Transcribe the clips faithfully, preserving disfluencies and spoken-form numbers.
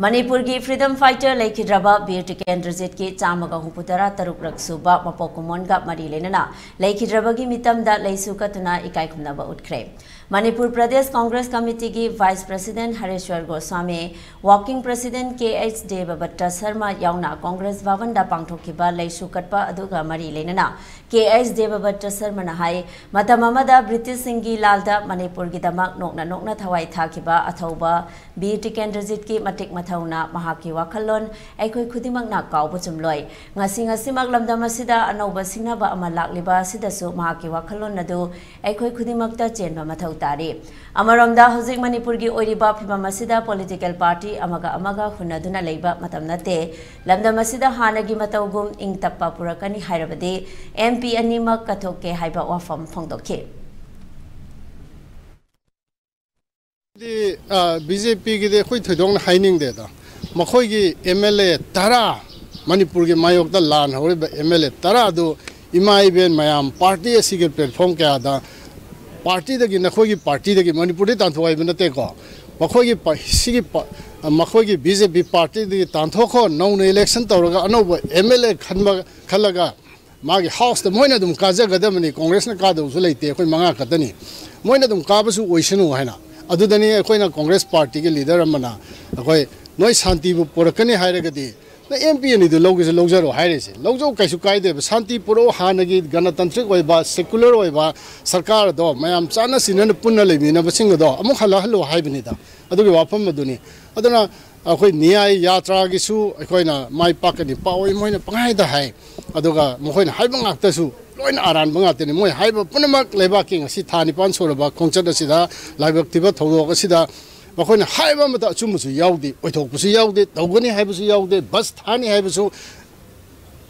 ꯃꯅꯤꯄꯨꯔꯒꯤ freedom fighter ꯂꯩꯈꯤꯗ꯭ꯔꯕ ꯕꯤꯔ ꯇꯤꯀꯦꯟꯗ꯭ꯔꯖꯤꯠꯀꯤ ꯆꯥꯝꯃꯒ ꯍꯨꯝꯐꯨꯇꯔꯥ ꯇꯔꯨꯛ ꯔꯛ ꯁꯨꯕ ꯃꯄꯣꯛ ꯀꯨꯝꯑꯣꯟꯒ ꯃꯔꯤ ꯂꯩꯅꯅ ꯂꯩꯈꯤꯗ꯭ꯔꯕꯒꯤ ꯃꯤꯇꯝꯗ ꯂꯩꯁꯨ ꯀꯠꯇꯨꯅ ꯏꯀꯥꯏ ꯈꯨꯝꯅꯕ ꯎꯠꯈ꯭ꯔꯦ꯫ ꯃꯅꯤꯄꯨꯔ ꯄ꯭ꯔꯗꯦꯁ ꯀꯣꯡꯒ꯭ꯔꯦꯁ ꯀꯃꯤꯇꯤꯒꯤ vice president Hareshwar Goswami, working president K H Debabrata Sharma ꯌꯥꯎꯅ ꯀꯣꯡꯒ꯭ꯔꯦꯁ ꯚꯕꯟꯗ ꯄꯥꯡꯊꯣꯛꯈꯤꯕ ꯂꯩꯁꯨ ꯀꯠꯄ ꯑꯗꯨꯒ ꯃꯔꯤ ꯂꯩꯅꯅ ꯀꯦ ꯑꯩꯆ ꯗꯦꯕꯕ꯭ꯔꯠꯇ ꯁꯔꯃꯅ ꯍꯥꯏ, ꯃꯇꯝ ꯑꯃꯗ ꯕ꯭ꯔꯤꯇꯤꯁꯁꯤꯡꯒꯤ ꯂꯥꯜꯗ ꯃꯅꯤꯄꯨꯔꯒꯤꯗꯃꯛ ꯅꯣꯛꯅ ꯅꯣꯛꯅ ꯊꯋꯥꯏ ꯊꯥꯈꯤꯕ ꯑꯊꯧꯕ ꯕꯤꯔ ꯇꯤꯀꯦꯟꯗ꯭ꯔꯖꯤꯠꯀꯤ ꯃꯇꯤꯛ ꯃꯊꯧꯅ ꯃꯍꯥꯛꯀꯤ ꯋꯥꯈꯜꯂꯣꯟ ꯑꯩꯈꯣꯏ ꯈꯨꯗꯤꯡꯃꯛꯅ ꯀꯥꯎꯕ ꯆꯨꯝꯂꯣꯏ꯫ ꯉꯁꯤ ꯉꯁꯤꯃꯛ ꯂꯝꯗꯝ ꯑꯁꯤꯗ ꯑꯅꯧꯕ ꯁꯤꯡꯅꯕ ꯑꯃ ꯂꯥꯛꯂꯤꯕ ꯑꯁꯤꯗꯁꯨ ꯃꯍꯥꯛꯀꯤ ꯋꯥꯈꯜꯂꯣꯟ ꯑꯗꯨ ꯑꯩꯈꯣꯏ ꯈꯨꯗꯤꯡꯃꯛꯇ ꯆꯦꯟꯕ ꯃꯊꯧ ꯇꯥꯔꯤ꯫ ꯑꯃꯔꯣꯝꯗ ꯍꯧꯖꯤꯛ ꯃꯅꯤꯄꯨꯔꯒꯤ ꯑꯣꯏꯔꯤꯕ ꯐꯤꯕꯝ ꯑꯁꯤꯗ political party ꯑꯃꯒ ꯑꯃꯒ ꯍꯨꯟꯅꯗꯨꯅ ꯂꯩꯕ ꯃꯇꯝ ꯅꯠꯇꯦ꯫ ꯂꯝꯗꯝ ꯑꯁꯤꯗ ꯍꯥꯟꯅꯒꯤ ꯃꯇꯧꯒꯨꯝ ꯏꯪ ꯇꯞꯄ ꯄꯨꯔꯛꯀꯅꯤ ꯍꯥꯏꯔꯕꯗꯤ ꯑꯦꯝ ꯄꯤ ꯑꯅꯤꯃꯛ ꯀꯠꯊꯣꯛꯀꯦ ꯍꯥꯏꯕ ꯋꯥꯐꯝ ꯐꯣꯡꯗꯣꯛꯈꯤ꯫ ꯕꯤ ꯖꯦ ꯄꯤꯒꯤꯗꯤ ꯑꯩꯈꯣꯏ ꯊꯣꯏꯗꯣꯛꯅ ꯍꯥꯏꯅꯤꯡꯗꯦꯗ꯫ ꯃꯈꯣꯏꯒꯤ ꯑꯦꯝ ꯑꯦꯜ ꯑꯦ ꯇꯔꯥ, ꯃꯅꯤꯄꯨꯔꯒꯤ ꯃꯥꯌꯣꯛꯇ ꯂꯥꯟ ꯍꯧꯔꯤꯕ ꯑꯦꯝ ꯑꯦꯜ ꯑꯦ ꯇꯔꯥ ꯑꯗꯨ ꯏꯃꯥ ꯏꯕꯦꯟ ꯃꯌꯥꯝ, party ꯑꯁꯤꯒꯤ platform ꯀꯌꯥꯗ, partyꯗꯒꯤ, ꯅꯈꯣꯏꯒꯤ partyꯗꯒꯤ ꯃꯅꯤꯄꯨꯔꯗꯤ ꯇꯥꯟꯊꯣꯛ ꯍꯥꯏꯕ ꯅꯠꯇꯦꯀꯣ, ꯃꯈꯣꯏꯒꯤ ꯄ- ꯁꯤꯒꯤ ꯄ- ꯃꯈꯣꯏꯒꯤ ꯕꯤ ꯖꯦ ꯄꯤ partyꯗꯒꯤ ꯇꯥꯟꯊꯣꯛꯈꯣ, ꯅꯧꯅ election ꯇꯧꯔꯒ ꯑꯅꯧꯕ ꯑꯦꯝ ꯑꯦꯜ ꯑꯦ ꯈꯟꯕ ꯈꯜꯂꯒ ꯃꯥꯒꯤ houseꯇ ꯃꯣꯏꯅ ꯑꯗꯨꯝ ꯀꯥꯖꯒꯗꯕꯅꯤ, ꯀꯣꯡꯒ꯭ꯔꯦꯁꯅ ꯀꯥꯗꯧꯁꯨ ꯂꯩꯇꯦ, ꯑꯩꯈꯣꯏ ꯃꯉꯥ ꯈꯛꯇꯅꯤ, ꯃꯣꯏꯅ ꯑꯗꯨꯝ ꯀꯥꯕꯁꯨ ꯑꯣꯏꯁꯅꯨ ꯍꯥꯏꯅ꯫ ꯑꯗꯨꯗꯅꯤ ꯑꯩꯈꯣꯏꯅ ꯀꯣꯡꯒ꯭ꯔꯦꯁ partyꯒꯤ leader ꯑꯃꯅ, ꯑꯩꯈꯣꯏ, ꯅꯣꯏ ꯁꯥꯟꯇꯤꯕꯨ ꯄꯨꯔꯛꯀꯅꯤ ꯍꯥꯏꯔꯒꯗꯤ ꯅꯣꯏ ꯑꯦꯝ ꯄꯤ ꯑꯅꯤꯗꯨ ꯂꯧꯒꯦꯁꯨ ꯂꯧꯖꯔꯣ ꯍꯥꯏꯔꯤꯁꯦ꯫ ꯂꯧꯖꯧ, ꯀꯩꯁꯨ ꯀꯥꯏꯗꯦꯕ, ꯁꯥꯟꯇꯤ ꯄꯨꯔꯛꯑꯣ, ꯍꯥꯟꯅꯒꯤ ꯒꯅꯇꯟꯇ꯭ꯔꯤꯛ ꯑꯣꯏꯕ, secular ꯑꯣꯏꯕ ꯁꯔꯀꯥꯔꯗꯣ ꯃꯌꯥꯝ ꯆꯥꯟꯅ ꯁꯤꯟꯅꯅ ꯄꯨꯟꯅ ꯂꯩꯃꯤꯟꯅꯕꯁꯤꯡ ꯑꯗꯣ ꯑꯃꯨꯛ ꯍꯜꯂꯛꯍꯜꯂꯣ ꯍꯥꯏꯕꯅꯤꯗ꯫ ꯑꯗꯨꯒꯤ ꯋꯥꯐꯝ ꯑꯗꯨꯅꯤ꯫ ꯑꯗꯨꯅ ꯑꯩꯈꯣꯏ ꯅ꯭ꯌꯥꯏ ꯌꯥꯇ꯭ꯔꯥꯒꯤꯁꯨ ꯑꯩꯈꯣꯏꯅ ꯃꯥꯏ ꯄꯥꯛꯀꯅꯤ ꯄꯥꯛꯑꯣꯏ ꯃꯣꯏꯅ ꯄꯪꯍꯥꯏꯗ ꯍꯥꯏ, ꯑꯗꯨꯒ ꯃꯈꯣꯏꯅ ꯍꯥꯏꯕ ꯉꯥꯛꯇꯁꯨ ꯂꯣꯏꯅ ꯑꯔꯥꯟꯕ ꯉꯥꯛꯇꯅꯤ꯫ ꯃꯣꯏ ꯍꯥꯏꯕ ꯄꯨꯝꯅꯃꯛ ꯂꯩꯕꯥꯛꯀꯤ ꯉꯁꯤ ꯊꯥ ꯅꯤꯄꯥꯟ ꯁꯨꯔꯕ ꯈꯣꯡꯆꯠ ꯑꯁꯤꯗ, ꯂꯥꯏꯕꯛ ꯊꯤꯕ ꯊꯧꯗꯣꯛ ꯑꯁꯤꯗ ꯃꯈꯣꯏꯅ ꯍꯥꯏꯕ ꯑꯃꯠꯇ ꯑꯆꯨꯝꯕꯁꯨ ꯌꯥꯎꯗꯦ, ꯑꯣꯏꯊꯣꯛꯄꯁꯨ ꯌꯥꯎꯗꯦ, ꯇꯧꯒꯅꯤ ꯍꯥꯏꯕꯁꯨ ꯌꯥꯎꯗꯦ, ꯕꯁ ꯊꯥꯅꯤ ꯍꯥꯏꯕꯁꯨ,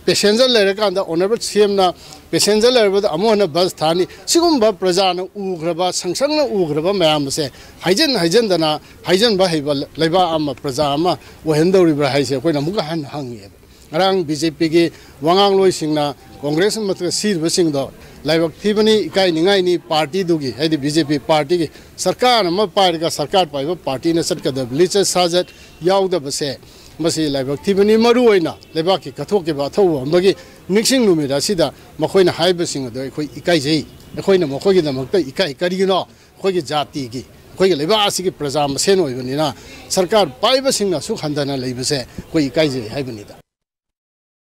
passenger ꯂꯩꯔꯀꯥꯟꯗ honourable ꯁꯤ ꯑꯦꯝꯅ passenger ꯂꯩꯔꯕꯗ ꯑꯃꯨꯛ ꯍꯟꯅ ꯕꯁ ꯊꯥꯅꯤ꯫ ꯁꯤꯒꯨꯝꯕ ꯄ꯭ꯔꯖꯥꯅ ꯎꯈ꯭ꯔꯕ, ꯁꯪꯁꯪꯅ ꯎꯈ꯭ꯔꯕ ꯃꯌꯥꯝ ꯑꯁꯦ ꯍꯥꯏꯖꯤꯟ ꯍꯥꯏꯖꯤꯟꯗꯅ ꯍꯥꯏꯖꯤꯟꯕ ꯍꯩꯕ ꯂꯩꯕꯥꯛ ꯑꯃ, ꯄ꯭ꯔꯖꯥ ꯑꯃ ꯑꯣꯏꯍꯟꯗꯧꯔꯤꯕ꯭ꯔꯥ ꯍꯥꯏꯁꯦ ꯑꯩꯈꯣꯏꯅ ꯑꯃꯨꯛꯀ ꯍꯟꯅ ꯍꯪꯉꯦꯕ꯫ ꯉꯔꯥꯡ ꯕꯤ ꯖꯦ ꯄꯤꯒꯤ ꯋꯥꯉꯥꯡꯂꯣꯏꯁꯤꯡꯅ ꯀꯣꯡꯒ꯭ꯔꯦꯁ ꯃꯊꯛꯇ ꯁꯤꯔꯤꯕꯁꯤꯡꯗꯣ ꯂꯥꯏꯕꯛ ꯊꯤꯕꯅꯤ, ꯏꯀꯥꯏꯅꯤꯡꯉꯥꯏꯅꯤ꯫ ꯄꯥꯔꯇꯤꯗꯨꯒꯤ, ꯍꯥꯏꯗꯤ ꯕꯤ ꯖꯦ ꯄꯤ ꯄꯥꯔꯇꯤꯒꯤ, ꯁꯔꯀꯥꯔ ꯑꯃ ꯄꯥꯏꯔꯒ ꯁꯔꯀꯥꯔ ꯄꯥꯏꯕ ꯄꯥꯔꯇꯤꯅ ꯆꯠꯀꯗꯕ ꯂꯤꯆꯠ ꯁꯥꯖꯠ ꯌꯥꯎꯗꯕꯁꯦ, ꯃꯁꯤ ꯂꯥꯏꯕꯛ ꯊꯤꯕꯅꯤ꯫ ꯃꯔꯨ ꯑꯣꯏꯅ ꯂꯩꯕꯥꯛꯀꯤ ꯀꯠꯊꯣꯛꯈꯤꯕ ꯑꯊꯧꯕ ꯑꯃꯒꯤ ꯅꯤꯡꯁꯤꯡ ꯅꯨꯃꯤꯠ ꯑꯁꯤꯗ ꯃꯈꯣꯏꯅ ꯍꯥꯏꯕꯁꯤꯡ ꯑꯗꯨ ꯑꯩꯈꯣꯏ ꯏꯀꯥꯏꯖꯩ꯫ ꯑꯩꯈꯣꯏꯅ ꯃꯈꯣꯏꯒꯤꯗꯃꯛꯇ ꯏꯀꯥꯏ꯫ ꯀꯔꯤꯒꯤꯅꯣ? ꯑꯩꯈꯣꯏꯒꯤ ꯖꯥꯇꯤꯒꯤ, ꯑꯩꯈꯣꯏꯒꯤ ꯂꯩꯕꯥꯛ ꯑꯁꯤꯒꯤ ꯄ꯭ꯔꯖꯥ ꯃꯁꯦꯟ ꯑꯣꯏꯕꯅꯤꯅ ꯁꯔꯀꯥꯔ ꯄꯥꯏꯕꯁꯤꯡꯅ ꯑꯁꯨꯛ ꯍꯟꯊꯅ ꯂꯩꯕꯁꯦ ꯑꯩꯈꯣꯏ ꯏꯀꯥꯏꯖꯩ ꯍꯥꯏꯕꯅꯤꯗ꯫